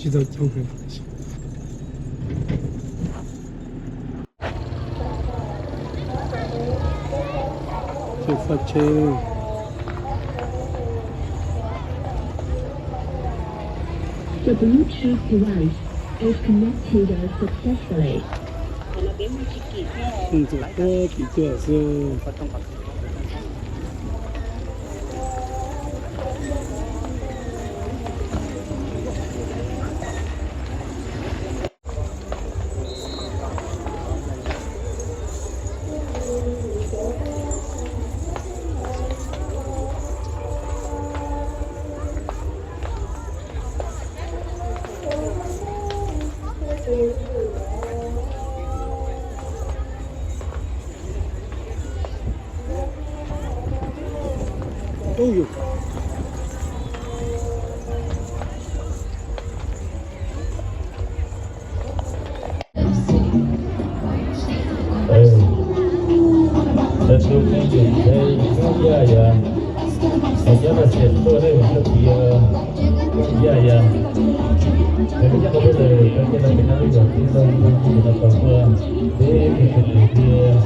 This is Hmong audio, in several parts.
Tsis tau coob heev. Caij tsheb. The Bluetooth device is connected successfully. Ntxuav quab pim cuaj xwb. Tus me nyuam ntxhais Hmoob Yaj Yas, hais nyob rau Xiam Tuaj nej mus nyob tias Hmoob Yaj Yas, es peb nyob qhov twg los peb nyob pem no, peb yuav tib los mus nyob pem no kom tuaj, peb tus tus tias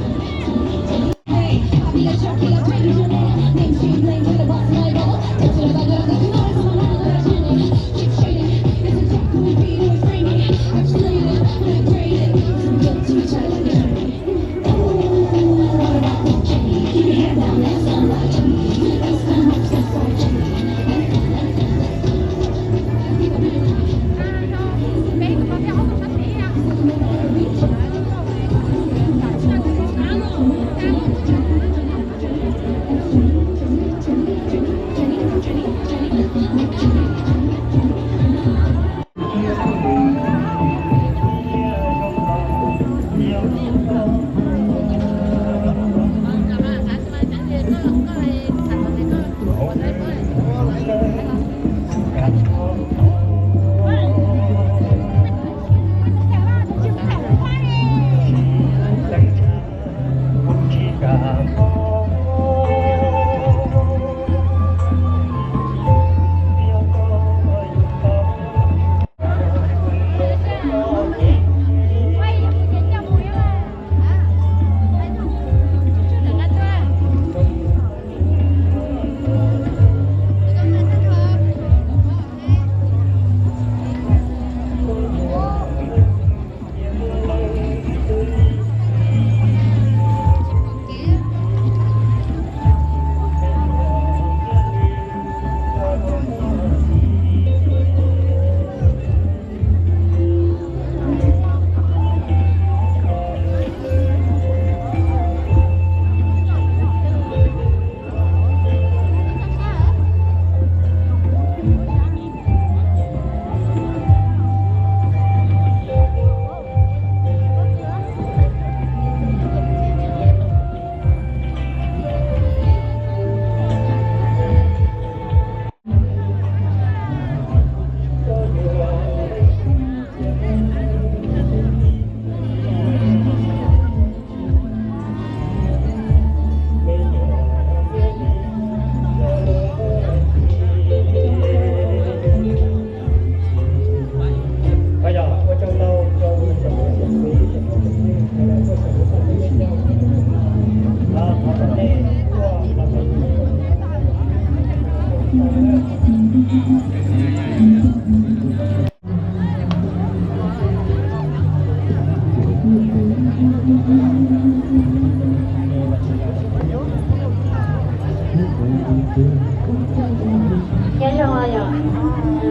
Nyob zoo yom,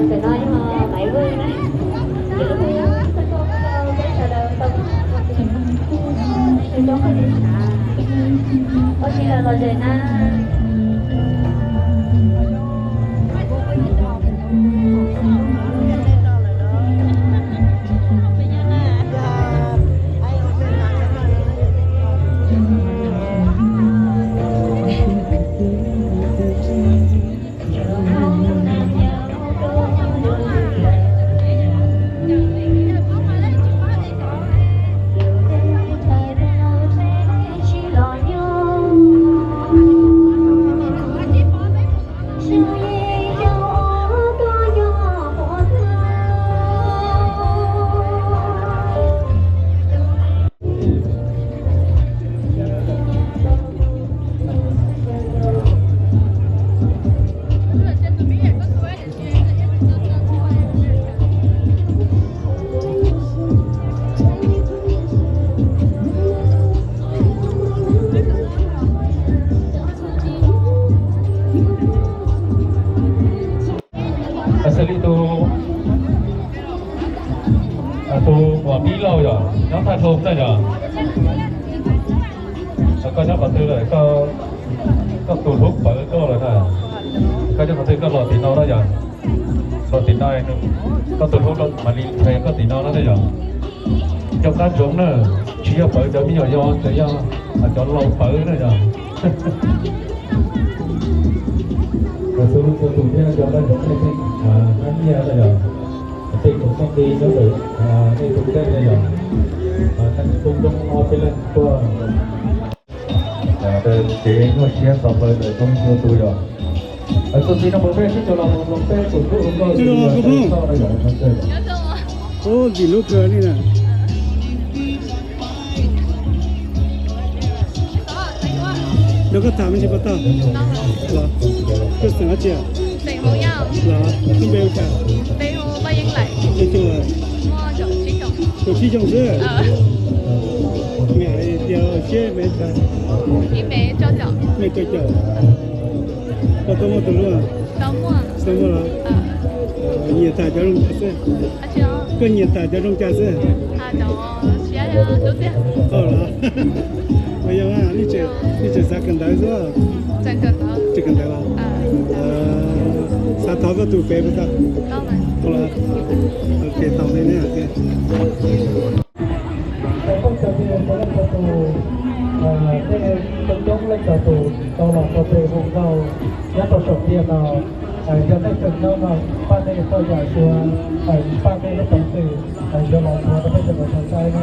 ntawm no yog Maiv Vwj na. Ces lub peb sawv daws tau sawv coob qhov tsis xav ua si lawm los ze na. Tus uas Mib Lauj yog nyob Thaj Thoo na yog. Koj nyob qhov twg lawm? Koj tus hlub pawv koj lawm na. Koj nyob qhov twg koj los tim no na yog. Los tim no, koj tus hlub mam li nrhiav koj tim no na yog. Cov qab ntsoov na, tsis yog pawv cov me nyuam yog, tsuas yog cov laus pawv na yog. Tus hlub tus thiab cov qab ntsoov nej tej qab nyiaj na yog. Tej tus koj ti nyob ntawm nej tus tej na yog. Neeg koob zoo ob peb leeg tuaj. Ces nyuaj siab txog plaws ntawm koob tus yog. Tus txiv no mus peb sib cov los mus peb tus hlub tus koj tus yog. Ntxim hlub kawg li na. Nrog koj tham me ntsis puas tau? Los, koj xeem dab tsi? Los, koj npe hu cas? Xeem Xyooj lawm. Kaum tsib xyoos xwb. Niam tias siab me tas? Me rau caum. Koj tau muaj tus hlub? Tau muaj los? Nyiam tas cov zoo cas xwb? Koj nyiam tas cov zoo cas xwb? Los, yog nej tseem xav kawm ntawv xwb? Tseem kawm ntawv los? Xav thov koj tus fev puas tau? Los, ok, thov fev ne. Cov phooj cov ywg, cov leej cov tus, tej coob coob leej cov tus tau los tau pem hu nkauj nyob rau saum tiaj no, yog nej tseem nyob no, pab nej txoj yam suav, pab nej lub peev xwm, yuav los nthuav rau peb sawv daws tau saib na.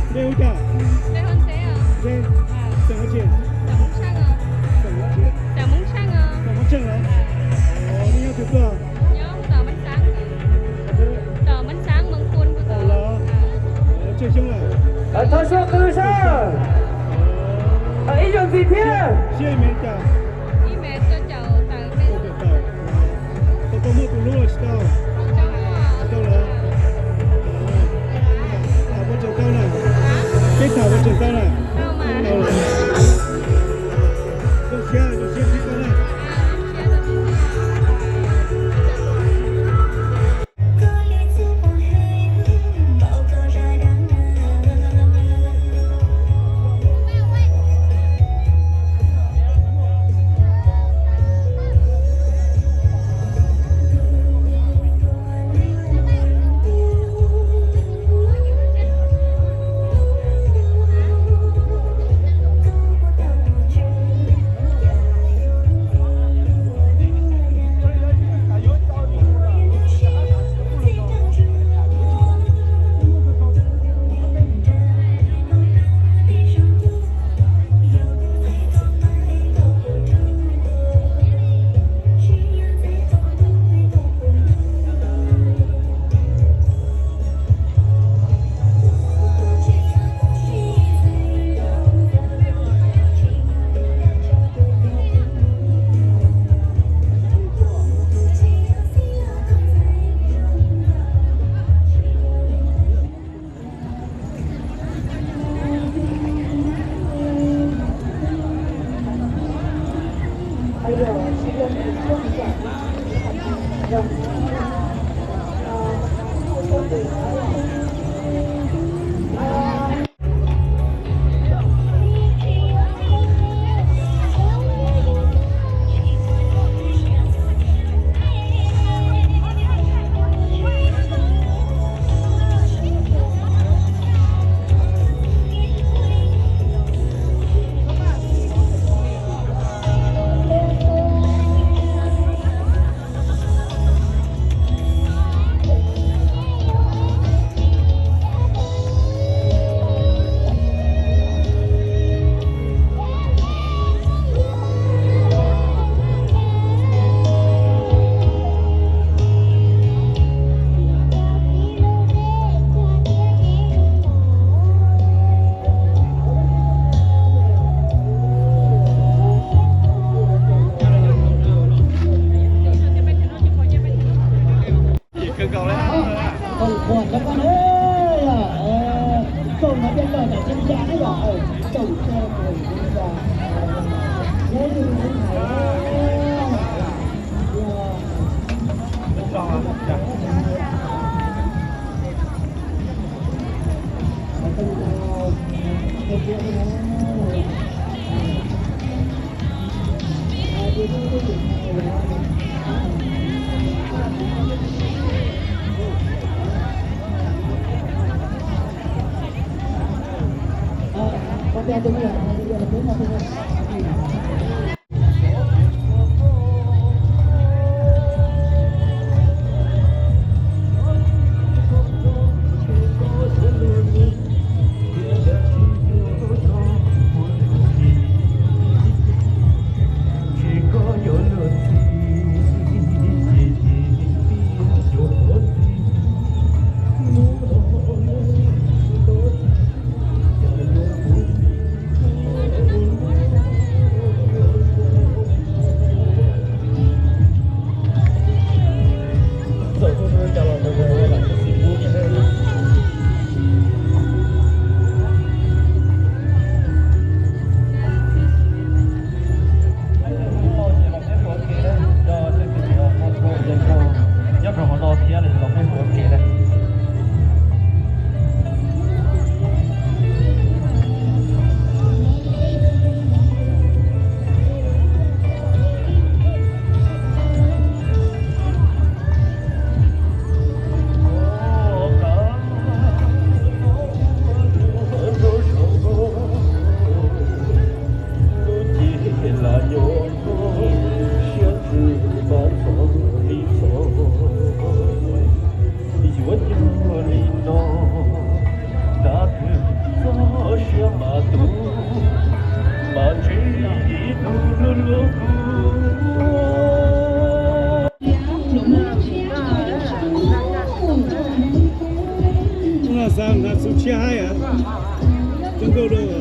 Npe hu cas? Npe hu Ntxeb. Xeem dab tsi? Xeem Hmoob Xeeb. Xeem Hmoob Xeeb los? Nej nyob twg tuaj? Los, tsawg xyoo lawm? Thov suab qw sab. Ib zaug ntxiv thiab. Siab me cas? Tau muaj tus hlub los tsis tau? Tau lawm. Tham puas tseem tau na? Peb tham puas tseem tau na? Tau lawm. Zoo siab, zoo siab sib tau na. Nyob rau hauv no thiab los peb mus ua ke na. Yuav nyuaj li no, nrab twb txog siab mas tus, mas ntsib tus hlub hlub kuv. Xav hnav xub tshiab haib, zoo nkauj dua.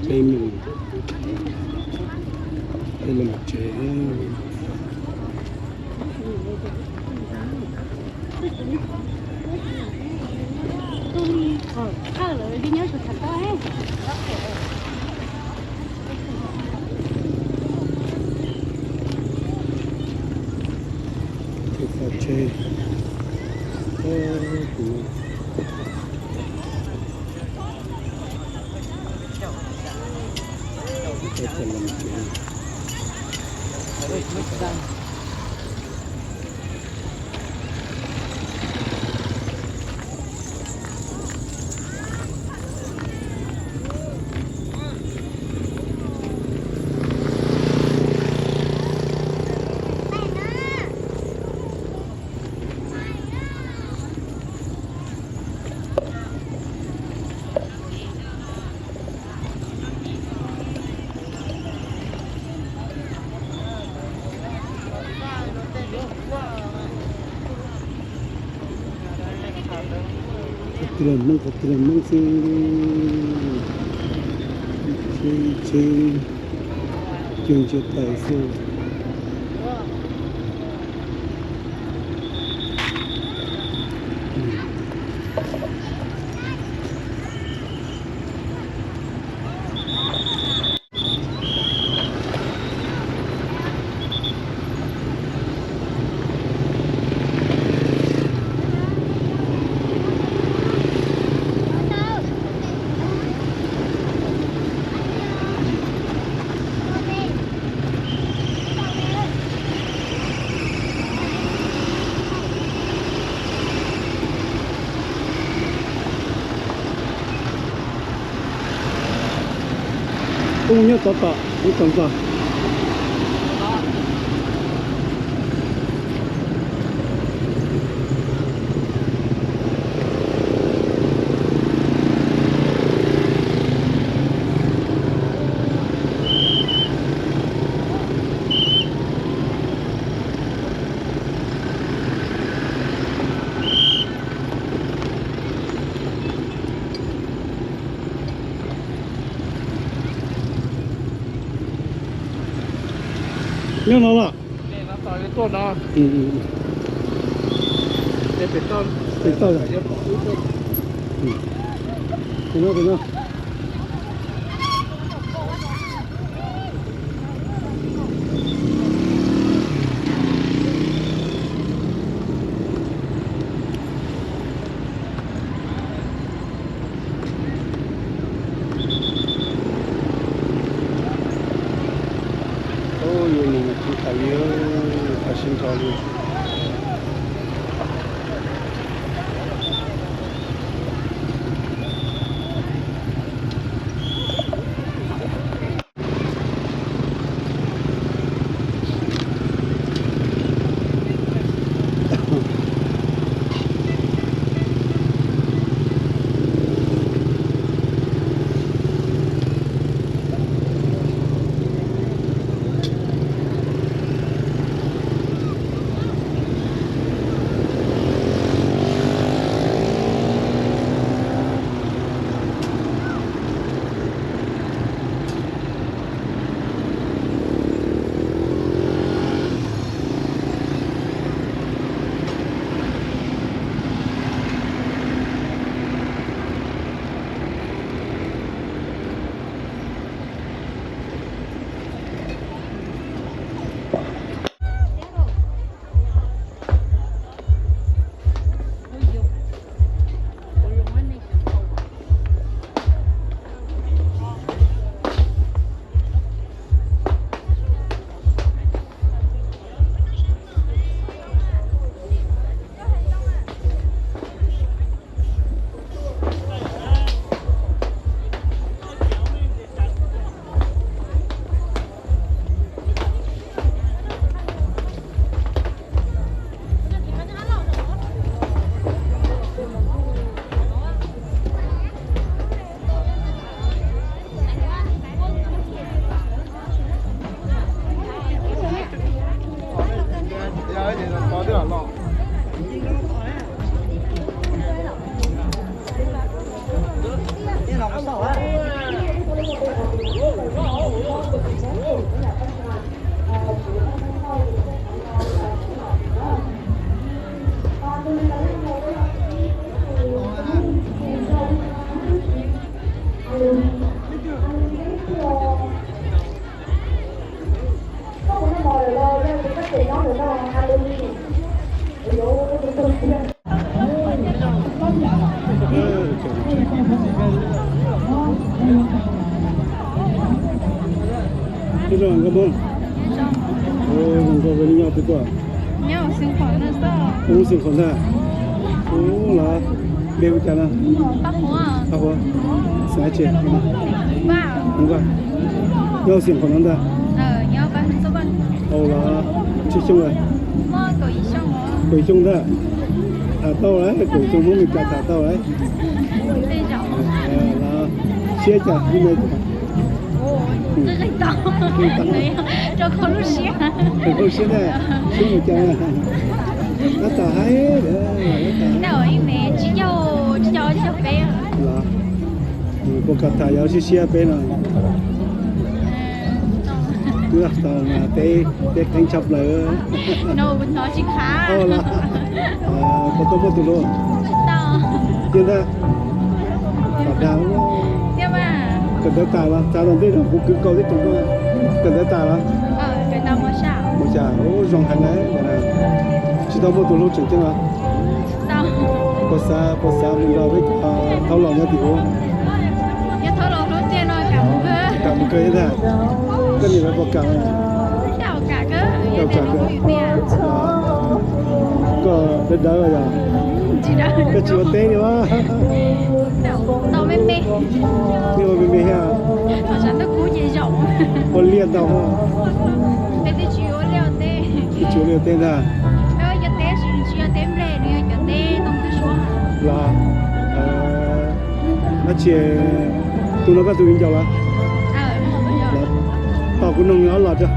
Peb mus, peb los tsev. Peb pom tsev. Los Hmoob qhov twg los Hmoob xwb, tsheb tsheb cuag ntsia tais xwb. Peb nyob tod tom ib tog ntxog. Nyob no los? Pem toj. Pem no, pem no. Ub, yuav mus tsis tas li, tas sib nrho li. Ib zaug nkauj Hmoob, zoo nkauj li nyob twg tuaj? Ub, xeem qhov ntag. Ub los, npe hu cas no? Paj Huab, xeem dab tsi? Nyob xeem qhov no ntag. Ub los, tsawg xyoo lawm? Kaum xyoo ntag. Tham tau lawm, kaum xyoo Hmoob Meskas tham tau lawm. Siab cas, ib me cas? Lub siab ntag, siab mus cas? Tab tom haib, tab tom haib. Los, puas kam tham yog siab siab peb no? Twb tau mas teb, teb qeeb tshaj plaws. Puas tau muaj tus hlub? Tiag ntag. Kawm ntawv tas los txav tom ntej no kuv kwv kaus tib tug. Kawm ntawv tas los? Mos xya, ub zoo heev na. Tsis tau muaj tus hlub tseem ceeb los? Puas xav, puas xav mus nrog peb cov thaub laus nyob tim ub? Kam mus kawg thiab ntag. Koj niam lawv puas kam? Kam kawg. Koj dawb dawb yog? Koj tsis ua teb li os? Nej ua me me thiab? Ua liaj ntau. Twb tsis ua liaj ua teb ntag. Los, dab tsi, tus no koj tus viv ncaus los? Tos kuv noog nws ob los tso.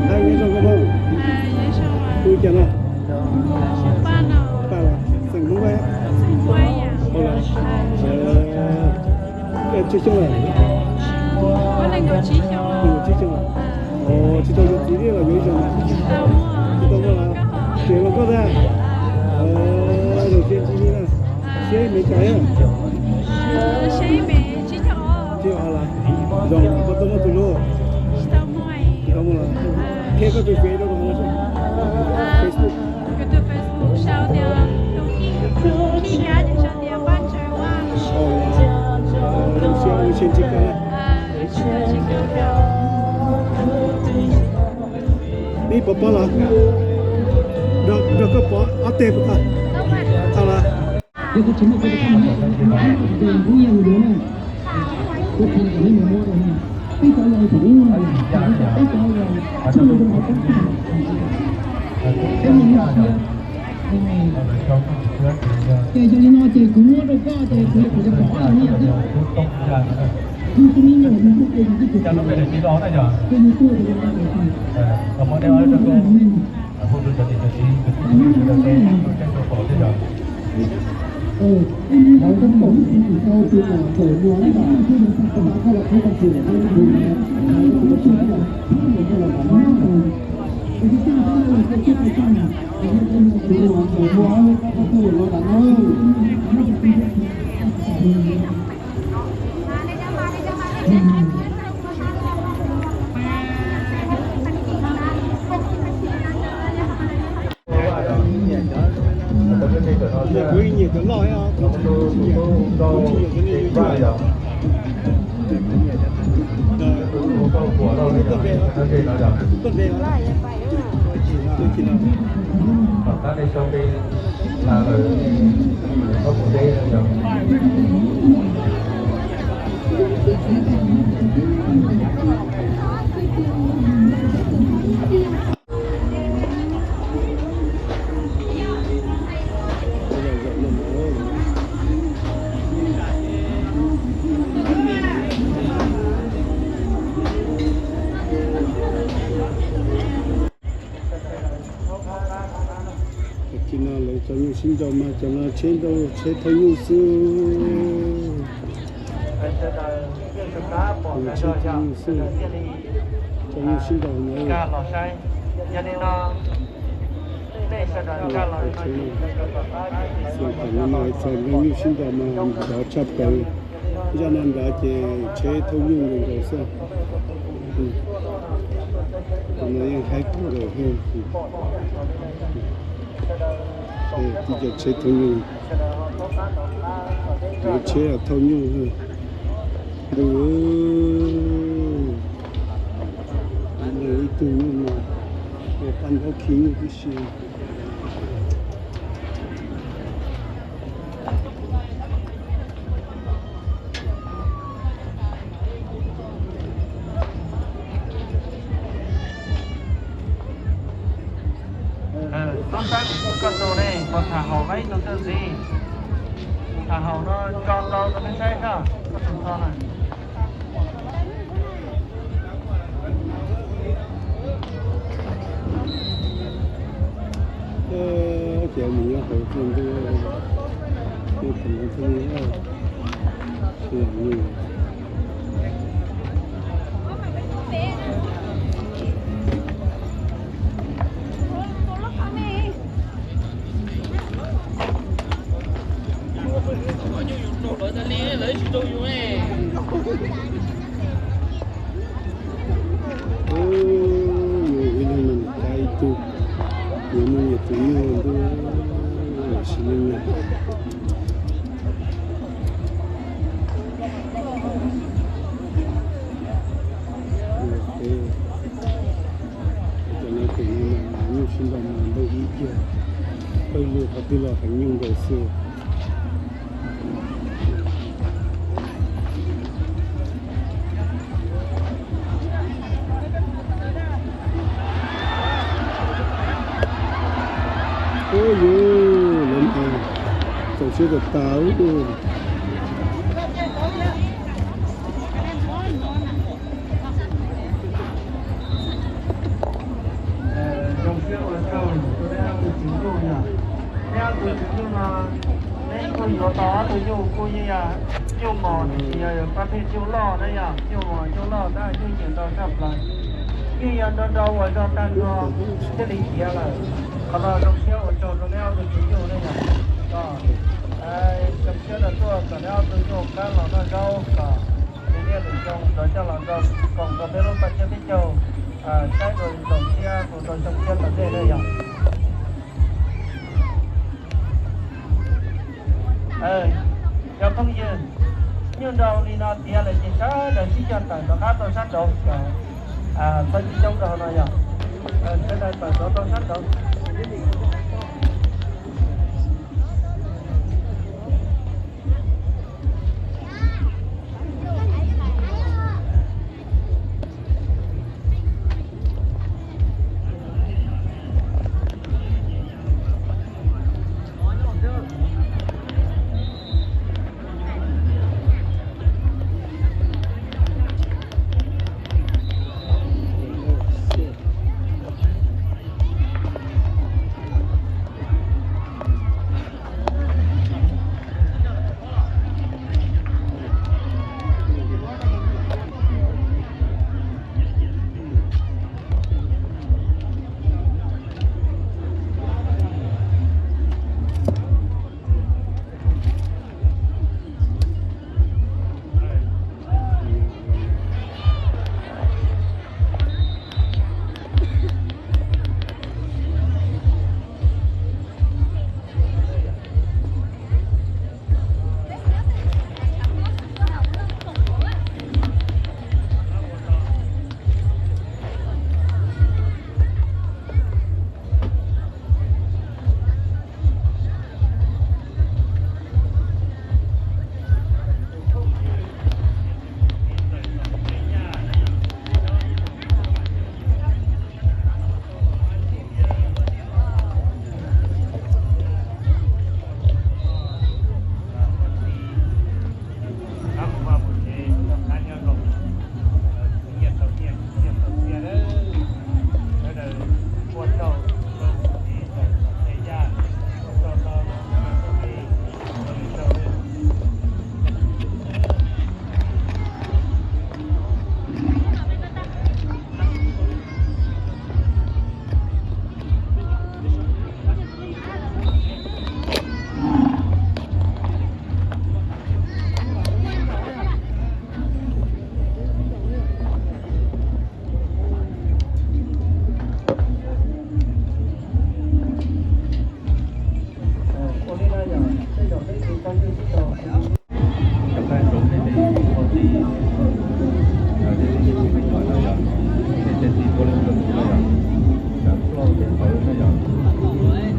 Nyob zoo koj Hmoob? Hu cas no? Paj los, xeem Hmoob Vaj? Tsawg xyoo lawm? Nees nkaum tsib xyoo lawm. Tsis tau yuav txiv thiab los yuav ib zaug? Tsis tau muaj los? Tseem hluas nkauj thiab? Zoo siab ntsib nej na. Siab ib me cas thiab? Tsib caug ob los? Zoo, koj tau muaj tus hlub? Tsis tau muaj los? Qhia koj tus Face rau kuv, Facebook. Kuv tus Facebook sau tias Khib Nyab, ces sau tias Paj Ntsaws Vaj. Zoo siab, ua siab ntsib koj. Neb pov pob los? Nrog koj pov ob teg puas tau? Tau los. Ces yog li no ces kuv muab rau koj ces kuv yuav pom ob tug me nyuam thiab. Kuv tus me nyuam nws kuj ces yus twb tus, ces yus tuaj ces yus tau tus. Kuv nyiam cov loj, kuv tsis nyiam cov me me. Tam sim no lawv cov nyuj sib nraus mas cov no tsheb nraus, tsheb thauj nyuj xwb. Tsheb thauj nyuj xwb, cov nyuj sib nraus no. Tam no mas txog nyuj sib nraus mas nrov tshaj plaws. Zaj no nrad ces tsheb thauj nyuj nkaus nkaus xwb. Tus no yeej haib kawg nkaus thiab. Tib co tsheb thauj nyuj, tsheb thauj nyuj. Ntuj, ib tug nyuj mas ua paj ntaub khi nyuj tib si. Tub Xab, koj tus ne puas tham haum ib tug twj ntxiv? Tham haum no tso tau rau peb saib koj, koj tus no na. Ces nws nyob hauv tiaj ntuj. Ib leeg no cab ib tug, yuav muaj nyias tus nyuj ntuj, los sis nyuj nyuj. Cov no tus no mas nyuj sib ntaus mas ntaus ib kiag, pawg lug qhov twg los heev nyuj nkaus xwb. Ub, yuav lawv mas txaus siab tas tas. Zoo siab ua tsaug rau neb ob tug tswv nyuj yom. Neb ob tug tswv nyuj no, neb kuj yuav tau ob tug nyuj kuj yeej yog nyuj mos tiam sis yog pab pheej nyuj loj na yom, nyuj mos nyuj loj tab nyuj nyiam ntau tshaj plaws. Yeej yog nrau nrau ua zog tag nrho thiaj li tiav lawm. Qhov no zoo siab ua tsaug rau neb ob tug tswv nyuj na yom. Zoo siab rau tuaj kom neb ob tug nyuj qab los noj zaub kom nws niaj lwm xyoo rov coj los nrog koom rau peb lub paj tsiab peb caug saib dua zaum tshiab mus rau xyoo tshiab tom ntej na yom. Cov phooj ywg, nyuj nrau li no tiav lawm ces sawv daws sib cog tawm rov qab rau sab nraud kom txhob coob rau hauv no yom. Sawv daws tawm rov rau sab nraud.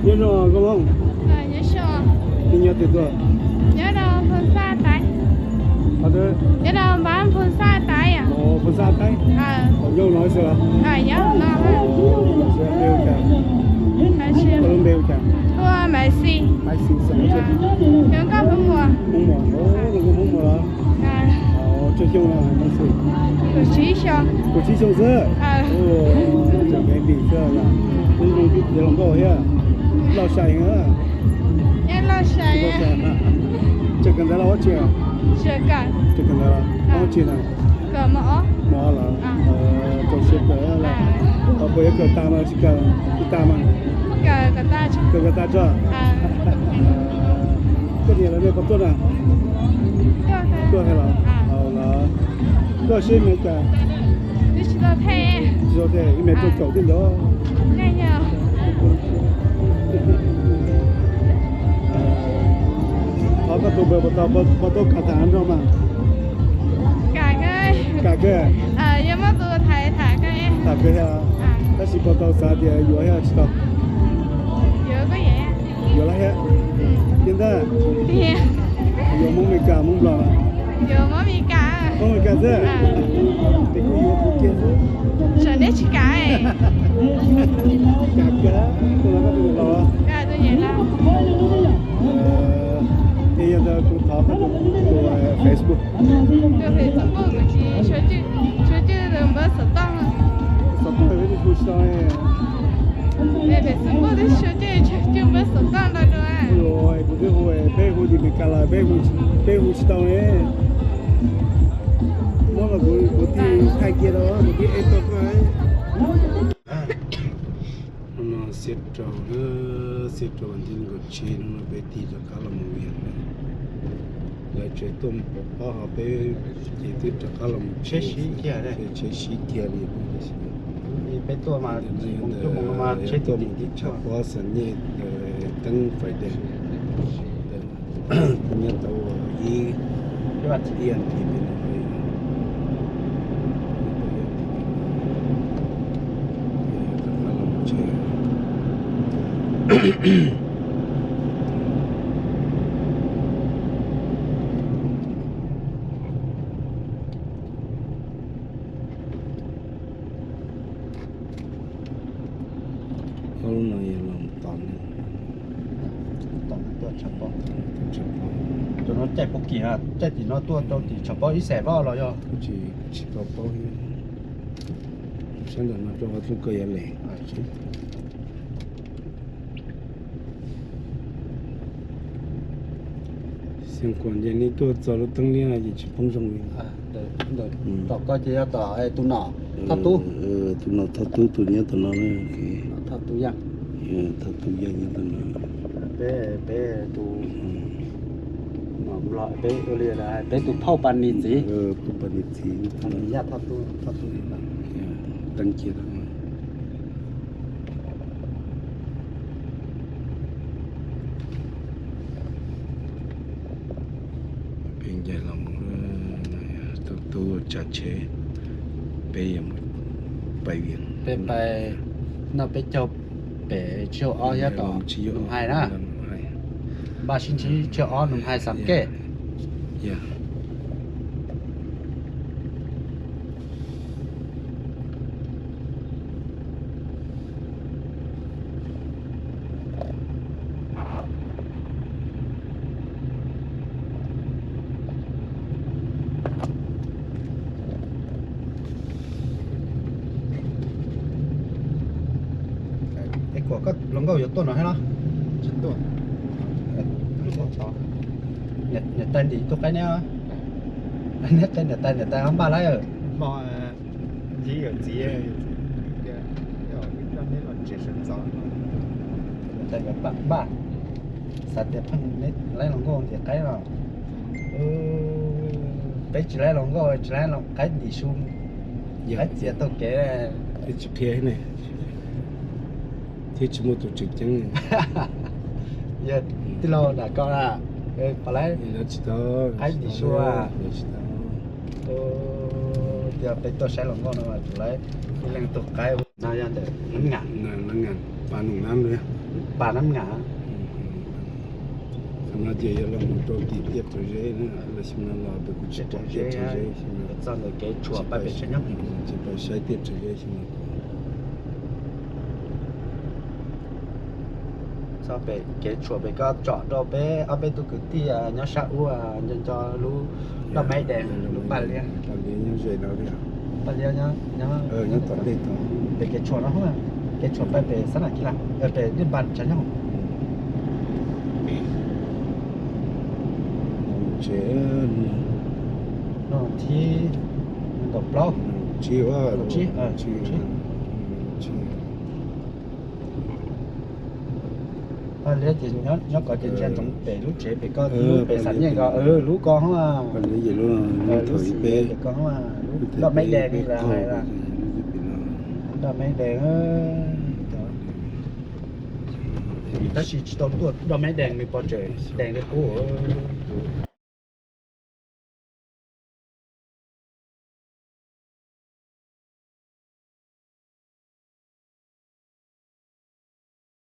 Nyob zoo koj Hmoob, nws nyob twg tuaj? Nyob rau Phoos Xaj Taib. Nyob rau npab Phoos Xaj Taib. Phoos Xaj Taib. Nyob no xwb los? Koj lub npe hu cas? Hu ua Maiv Xis. Maiv Xis, xeem Hmoob Muas. Hmoob Muas, koj Hmoob Muas los? Tsawg xyoo no Maiv Xis? Kaum tsib xyoo. Kaum tsib xyoo xwb? Tseem me ntsis xwb os. Twb zoo twb tiav hluas nkauj thiab. Loj sai heev. Loj sai. Kawm ntawv los ua tsi? Kawm ntawv los ua tsi na? Mos los? Rau siab kawm. Puas yuav kawm tas mas tsis kawm, tsis tas mas? Kawm, kawm tas tso. Koj niam lawv nej puas tuaj na? Tuaj thiab los? Koj siab Amelikas? Tsis tau them, ib me rau caum thiab ntawd. Thov koj tus npawb puas tau, puas tau kam tham nrog mas? Kam kawg. Tham kawg thiab. Tab sis puas tau xav tias yuav thiab tsis tau? Yuav lawm thiab. Tiag ntag. Yuav Hmoob Amelikas Hmoob Nplog los? Hmoob Amelikas xwb. Ces kuv yuav kuv kiag xwb. Kam kawg. Tus no koj tus niam laus los? Ces yog ntawd kuv thov koj tus Facebook. Tus Facebook kuv tsis, suav cwj npawb xov tooj. Xov tooj peb hu tsis tau. Facebook twb suav cwj, cwj npawb xov tooj ntau dua. Kuv twb hu, peb hu tim Amelikas los peb hu tsis tau ne. Muab mas kuv, kuv tij thaij kiag rau, kuv tij ev tau koj. Hnub no xiab rau, xiab rau vas thib nees nkaum tsib, hnub no peb tig rov qab los mus Vias lawm. Lawv tsev tuaj mus pov pob ho peb ces twb rov qab los mus tsev, tsev sib kiag li. Peb tuaj mas, tuaj mus tim tshav pob Xam Nyej, teeb Friday. Kuv nyob tau ib, ib as thiv pem no. Ob lub no yog los tos neeg. Tos neeg tuaj tshav pob. Cov no caij puag kim, caij tim no tuaj rau tim tshav pob ib xees vaj los yog? Tsis, tsis tau paub thiab. Sab ntawm no rau qhov twb koj yuav les. Xyoo kuas nce nej tuaj txog lub teeb liab no ces tsis poob zoo li. Tom koj ces yog tom tus nom Thoj Tub. Tus nom Thoj Tub tus nyob tom no. Thoj Tub Yaj. Thoj Tub Yaj nyob tom no. Peb, peb tus nom Nplog, peb ua li peb tus phauj Pas Nis txiv. Phauj Pas Nis txiv. Yaj Thoj Tub, Thoj Tub. Teeb cia. Peb ncaim los mus, tub tub tsav tsheb, peb yuav mus pais Vias. Peb pais, no peb caug pem tsib caug ob thiab tom Nus Hais na. Npaj sib ntsib tsib caug ob Nus Hais Xam Kej. Es kuam koj hluas nkauj yuav tuaj no thiab los? Niam tais ntim tus qaib neb, niam tais, niam tais, niam tais ho npaj lawm. Niam tais npaj, xav tias pheej neb laib hluas nkauj ntim qaib los. Peb tsis laib hluas nkauj, tsis laib qaib ntim su, qaib txiav taug kev. Peb tsis qhia ne, thiab tsis muaj tus tseem ceeb. Yog tij laug nram ko na, pom lawm, qaib ntim su. Tias peb tuaj saib hluas nkauj no mas tsuas laib ib leeg tug qaib. No yog ntawm Nab Ngam, Pas Nab Ngam. Tam no ces yuav los mus rau tim Tiaj Rhawv Zeb na, los xyoo no los pem kuv tsis pom Tiaj Rhawv Zeb, txog ntawm kev tshuam pais pem Tshav Nyooj, tsis pom saib Tiaj Rhawv Zeb xyoo no. Txog pem kev tshuam pem ko tsom rau peb ob peb tug kwv tij nyob sab ub nco nco lub loj maib dees, lub Paj Liab. Paj Liab nyob tom ntej, pem kev tshuam no, kev tshuam pais pem Xab Nam Kis Las, pem Liaj Npas Tshav Nyooj. Ces no thib, nkaum plaub, tsib, tsib, tsib. Paj Liab ces nyob ko ces ntsia ntsoov pem lub tsev pem ko, lub pem xam nyej ko, lub ko hov, lub ko hov, lub doj meb dees lawm, doj meb dees. Tab sis tsis tau tuaj doj meb dees, nws pov tseg dees li qub.